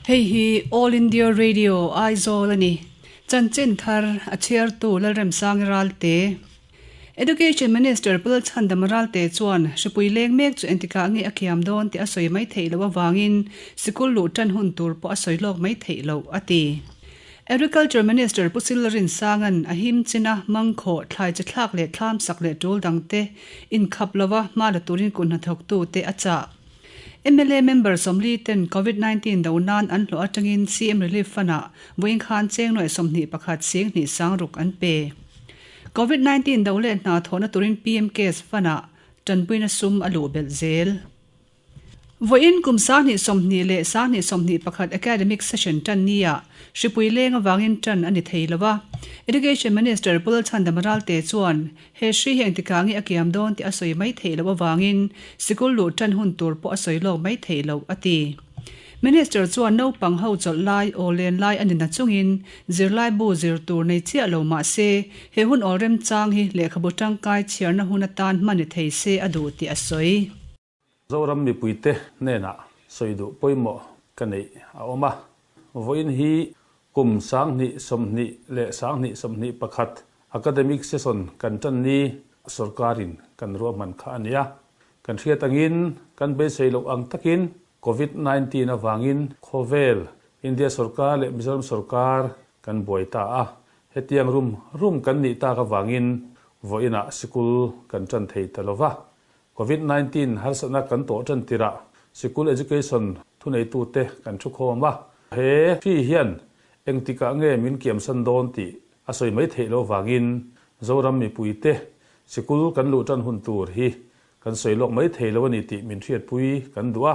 Hei hi All India Radio Aizawl a ni. Chanchin thar a chhiartu Lalremsangi Ralte. Education Minister Pu Lalchhandama Ralte chuan hripui leng mek chu entikah nge a kiam dawn tih a sawi mai theih loh avangin sikul luh tan hun tur pawh a sawi lawk mai theih loh a ti. Agriculture Minister Pu Silla Rinsanga'n a him china mangkhawh, thlai chi thlak leh thlam sak leh tul dangte inkhap lova hma la turin kut hnathawktute a chah. Mla member 40 ten Covid 19 do nan an hlawh atangin CM Relief Fund-ah vawiin khan cheng nuaih 21 sing hnih sang ruk an pe. Covid 19 do leh hna thawhna turin PM Cares Fund-ah tanpuina sum a luh belh zel. Vawiin kum 2020 leh 2021 academic session tan nia hripui leng avangin tan a ni thei lo a. Education Minister Pu Lalchhandama Ralte chuan he hri hi engtikah nge a kiam dawn tih a sawi mai theih loh avangin sikul luh tan hun tur pawh a sawi lawk mai theih loh a ti. Minister chuan naupang ho chawlh lai aw len lai a ni na chungin zirlaibu zir tur nei chiah lo mah se he hun awl remchang hi lehkhabu tangkai chhiarna hun atan hman ni thei se a duh tih a sawi. Zoram mipuite hnenah sawi duh pawimawh ka neih a awm a. Vawiin hi kum 2020 leh 2021 academic session kan tan ni sorkarin kan ruahman kha a ni a. Kan hriat angin kan beisei loh ang takin Covid 19 avangin khawvel India sorkar leh Mizoram sorkar kan buai ta a. Hetiang rum rum kan nih tak avangin vawiinah sikul kan tan thei ta lova. Covid 19 harsatna kan tawh tan tirah sikul education thuneitute kan thu khawm a. He hri hian engtikah nge min kiamsan dawn tih a sawi mai theih loh vangin Zoram mipuite sikul kan luh tan hun tur hi kan sawi lawk mai thei lo a ni tih min hriatpui kan duh a.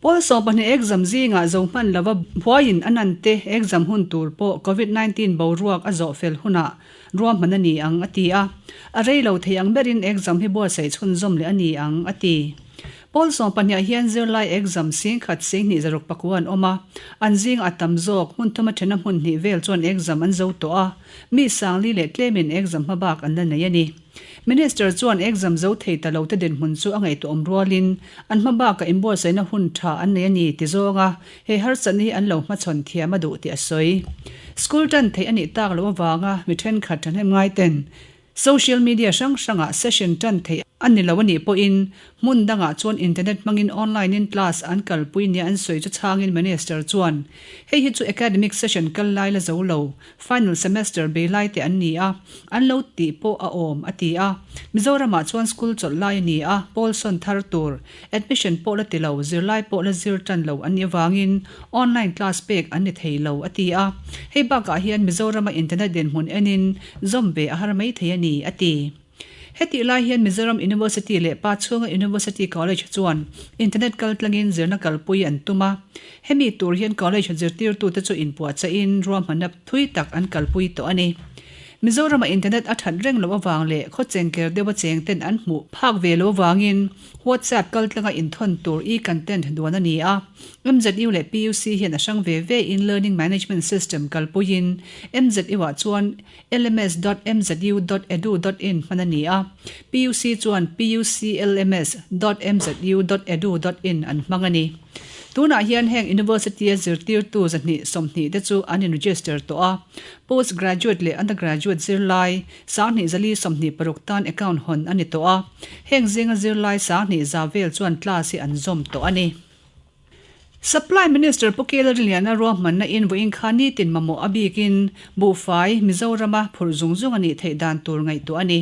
Pawl 12 exam zingah zo hman lova buaiin a nante exam hun tur pawh Covid 19 boruak a zawh fel hunah ruahman a ni ang a ti a. A rei lo thei ang berin exam hi buatsaih chhunzawm leh a ni ang a ti. Pawl 12 ah hian zirlai exam 10,000 sing hnih zaruk pakua an awm a. An zingah a tam zawk hmun thuma thena hmun hnih vel chuan exam an zo tawh a. Mi 40 leh tlemin exam hmabak an la nei a ni. Minister chuan exam zo thei ta lo te dinhmun chu a ngaihtuahawm rualin an hma bakah inbuatsaihna hun tha an nei a ni ti zawnga he harsatna hi an lo hmachhawn thiam a duh tih a sawi. School tan theih a nih tak loh avanga mi thenkhat thahnem ngai ten social media hrang hrangah session tan theih a ni lo a nih pawhin hmun dangah chuan internet hmangin online in class an kalpui nia an sawi chu chhangin Minister chuan hei hi chu academic session kal lai la zo lo Final semester bei lai te an ni a, an lo tih pawh a awm, a ti a. Mizoramah chuan school chawlh lai a ni a, pawl sawn thar tur, admission pawh la ti lo, zirlai pawh la zir tan lo an nih avangin online class pek an ni thei lo, a ti a. Hei bakah hian Mizorama internet dinhmun enin zawm ve a har mai thei a ni, a ti. Hetih lai hian Mizoram University leh Pa chhunga University College chuan internet kaltlangin zirna kalpui an tum a. Hemi tur hian college zirtirtute chu inpuahchaihin ruahmanna thui tak an kalpui tawh a ni. Mizorama internet a that reng loh avang leh khaw chengker deuha cheng ten an hmuh phak ve loh avangin WhatsApp kaltlanga inthawn tur e-content duan a ni a. MZU leh PUC hian a hrang ve ve in Learning Management System kalpuiin MZU-ah chuan lms dot mzu dot edu dot in hman a ni a, PUC chuan puclms dot mzu dot edu dot in an hmang a ni. Tunah hian heng University a zirtirtu 220 te chu an in-register tawh a, post graduate leh undergraduate zirlai 2426 tan account hawn a ni tawh a, heng zinga zirlai 2100 vel chuan class hi an zawm tawh a ni. Supply Minister Pu Kela Riliana ruahmanna in vawiin kha nitin mamawh a bikin buhfai Mizorama phurh zung zung a nih theih dan tur ngaihtuah a ni.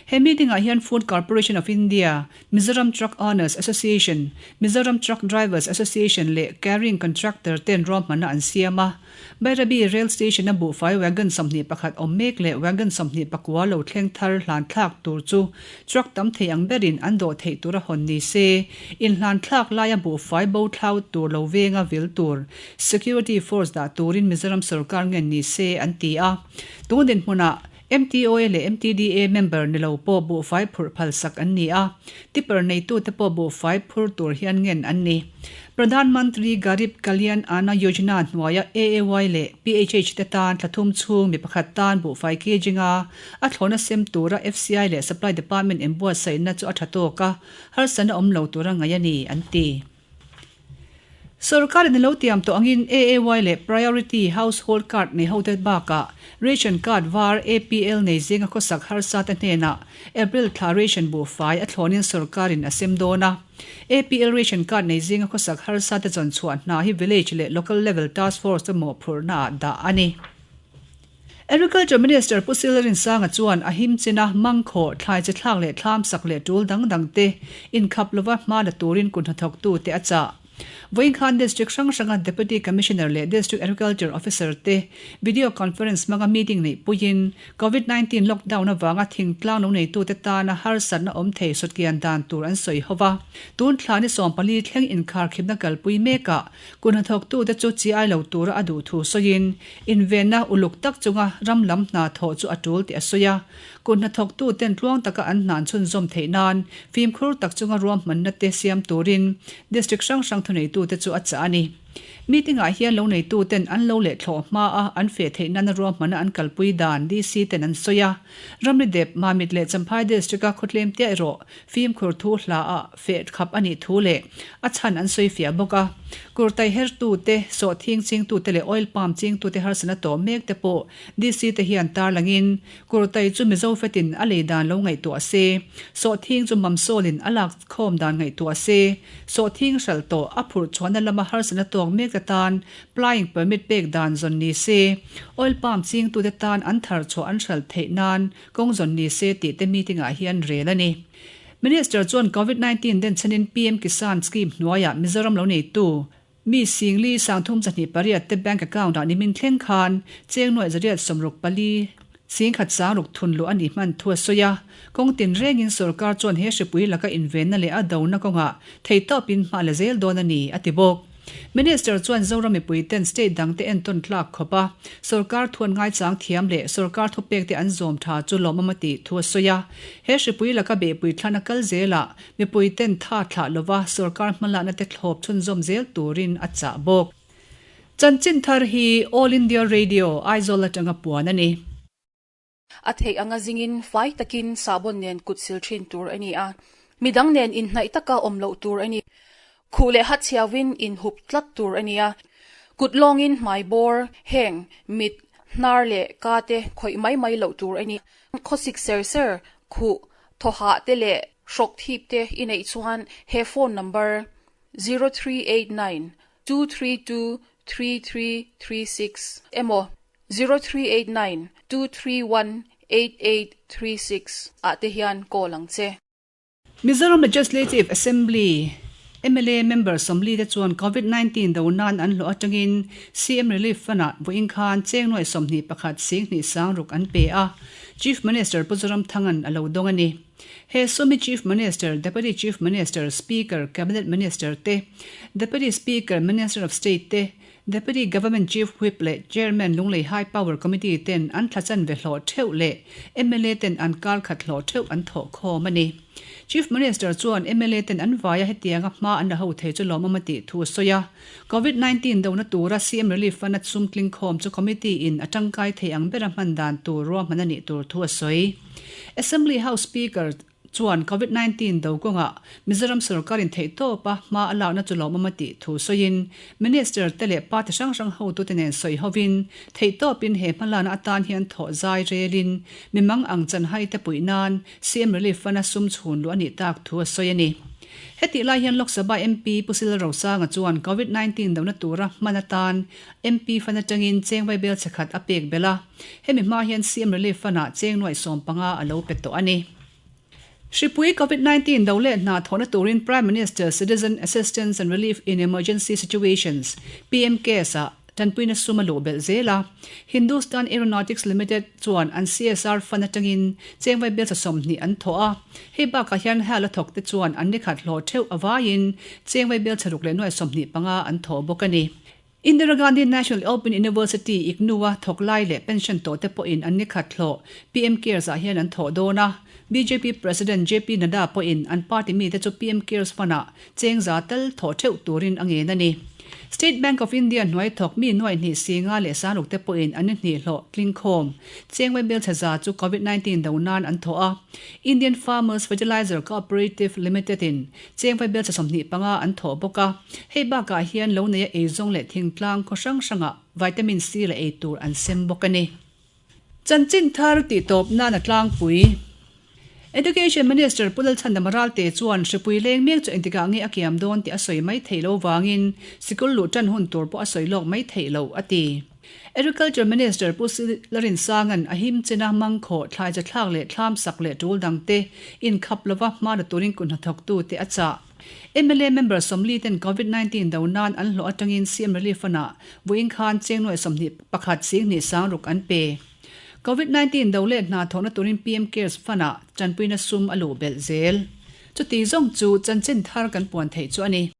He meeting ah hian Food Corporation of India, Mizoram Truck Owners Association, Mizoram Truck Drivers Association leh Carrying Contractor ten ruahmanna an siam a. Bairabi Rail Station a buhfai wagon 21 awm mek leh wagon 24 lo thleng thar hlan thlak tur chu truck tam thei ang berin an dawh theih tur a hawn ni se. Inhlan thlak laia buhfai bo thlau tur lo venga vil tur security force dah turin Mizoram sorkar ngen ni se an ti a. Tun dinhmunah MTOA leh MTDA member ni lo pawh buhfai phurh phalsak an ni a, tipper neitute pawh buhfai phur tur hian ngen an ni. Pradhan Mantri Garib Kalyan Anna Yojana hnuaia AAY leh PHH te tan thla thum chhung mi pakhat tan buhfai kg-a a thlawhna sem tura FCI leh Supply Department inbuatsaihna chu a tha tawk a, harsatna awm lo tura ngaih a ni, an ti. Sorkarin a lo tiam tawh angin AAY leh Priority Household Card nei hote bakah Ration Card var APL nei zinga khawsak harsa te hnenah April thla ration buhfai a thlawnin sorkarin a sem dawn a. APL Ration Card nei zinga khawsak harsa te zawn chhuah hna hi Village leh Local Level Task Force te mawhphurhna ah dah a ni. Agriculture Minister Pu Sil Rinsanga chuan a him china mangkhawh, thlai chi thlak leh thlam sak leh tul dang dang te inkhap lova hma la turin kut hnathawktute a chah. Vawiin khan District hrang hranga Deputy Commissioner leh District Agriculture Officer te Video Conference hmanga meeting neih puiin Covid 19 lockdown avanga thingtlang lo neitute tana harsatna awm thei sawtkian dan tur an sawi ho va. Tun thla ni 14 thleng inkharkhipna kalpui mekah kut hnathawktute chu chi ai lo tura a duh thu sawiin invenna uluk tak chunga ram lam hna thawh chu a tul tih a sawi a. Kut hnathawktuten tluang taka an hnan chhunzawm theih nan fimkhur tak chunga ruahmanna te siam turin District hrang hrang thuneitute chu a chah a ni. Meeting-ah hian lo neituten an lo leh thlawh hma a an feh theih nana ruahmanna an kalpui dan DC ten an sawi a. Ramri dep, Mamit leh Champhai District-a khawtlem tia erawh fimkhur thu hla ah feh khap a nih thu leh a chhan an sawi fiah bawk a. Kurtai hertute, sawhthing chingtute leh oil palm chingtute harsatna tawh mek te pawh DC te hian tarlangin Kurtai chu Mizo fetin a lei dan lo ngaihtuah se, sawhthing chu Mamsawlin a lak khawm dan ngaihtuah se, sawhthing hralh tawh a phurh chhuahna lama harsatna tawk mek te tan plying permit pek dan zawn ni se, oil palm chingtute tan an thar chhuah an hralh theih nan kawng zawn ni se tih te meeting ah hian rel a ni. Minister chuan Covid 19 denchhenin PM Kisan scheme hnuaiah Mizoram lo neitu Mi Singli 32 8 te bank account ah nimin thleng khan cheng nuaih zariat 64 singkhat sangruk thun luh a nih hman thu a sawi a. Kawng tin rengin sorkar chuan he hripui laka invenna leh a dona kawngah theihtawpin hma la zel dawn a ni, a ti bawk. Minister chuan Zoram mipui ten state dangte entawn tlak khawp a, sorkar thuan ngaichang thiam leh sorkar thupekte an zawm tha chu lawmawm a tih thu a sawi a. He hripui laka behpui thlan a kal zelah Mipui ten tha thlah lova sorkar hmalakna te thlawp chhunzawm zel turin a chah bawk. Chanchin thar hi All India Radio, Aizawl atanga puan a ni. A theih anga zingin fai takin sahbawn nen kut sil thin tur a ni a, midang nen inhnaih taka awm loh tur a ni. Khuh leh hat chhiauin inhup tlat tur a ni a, kut lawngin hmai bawr, heng, mit, hnar leh ka te khawih mai mai loh tur a ni. Khawsik ser ser, khuh, thawhah te leh hrawk thip te i neih chuan he phone number 0389 232 3336 emaw 0389 231 8836 ah te hian call ang che. Mizoram Legislative Assembly, mla, member 40 te chuan Covid 19 do nan an hlawh atangin CM Relief Fund-ah vawiin khan cheng nuaih 21 sing hnih sang ruk an pe a, Chief Minister Pu Zoramthanga'n a lo dawng a ni. He sum hi Chief Minister, Deputy Chief Minister, Speaker, Cabinet Minister te, Deputy Speaker, Minister of State te, Deputy Government Chief Whip leh Chairman Lunglei High Power Committee ten an thla chan ve hlawh theuh leh mla ten an kar khat hlawh theuh an thawh khawm a ni. Chief Minister chuan mla ten an vaia hetianga hma an la ho thei chu lawmawm a tih thu a sawi a. Covid 19 dona tura CM Relief Fund a sum tling khawm chu Committee in a tangkai thei ang bera hman dan tur ruahman a nih tur thu a sawi. Assembly House Speaker chuan Covid 19 do kawngah Mizoram sorkarin theihtawpa hma a lakna chu lawmawm a tih thu sawiin Minister te leh party hrang hrang hotute nen sawi hovin theihtawpin he hmalakna atan hian thawh zai relin mimang ang chanhai te puih nan CM Relief Fund-a sum chhun luh a nih tak thu a sawi a ni. Hetih lai hian Lok Sabha MP Pu Sila Rosanga chuan Covid 19 dona tura hman atan MP Fund atangin cheng vaibel chhekhat a pek belh a, hemi hma hian CM Relief Fund-ah cheng nuaih 15 a lo pe tawh a ni. Hripui Covid 19 do leh hna thawhna turin Prime Minister Citizen Assistance and Relief in Emergency Situations, PMCARES, ah tanpuina sum a luh belh zel a. Hindustan Aeronautics Limited chuan an CSR fund atangin cheng vai belsa 20 an thawh a. Hei bakah hian hal a thawk te chuan an nikhat hlawh theuh avaiin cheng vai belsa ruk leh nuai 25 an thawh bawk a ni. Indira Gandhi National Open University, IGNOU, a thawk lai leh pension tawh te pawhin an nikhat hlawh PM Cares ah hian an thawh dawn a. Bjp President JP Nadda pawhin an party mite chu PM Cares fund ah cheng za tal thawh theuh turin a ngen a ni. State Bank of India hnuai thawk mi nuaih hnih singa leh sangruk te pawhin an inhnih hlawh tling khawm. Cheng Vaibel Thaza chu Covid 19 do nan an thawh a. Indian Farmers Fertilizer Cooperative Limited in Cheng Vaibel Tha 25 an thawh bawk a. Hei bakah hian lo neia eizawng leh thingtlang khaw hrang hrangah Vitamin C leh ei tur an sem bawk a ni. Chanchin thar tih tawp nan a tlangpui. Education Minister Pu Lalchhandama Ralte chuan hripui leng mek chu engtikah nge a kiam dawn tih a sawi mai theih lo vangin sikul luh tan hun tur pawh a sawi lawk mai theih loh a ti. Agriculture Minister Pu Silarinsanga'n a him chena mangkhawh, thlai chathlak leh thlam sak leh tul dangte inkhap lova hma la turin kut hnathawktute a chah. Mla member 40 ten Covid 19 do nan an hlawh atangin CM Relief Fund-ah vawiin khan cheng nuai 21 singhnih sangruk an pe. Covid 19 do leh hna thawhna turin PM Cares Fund-ah tanpuina sum a luh belh zel. Chuti zawng chu chanchin thar kan puan theih chu a ni.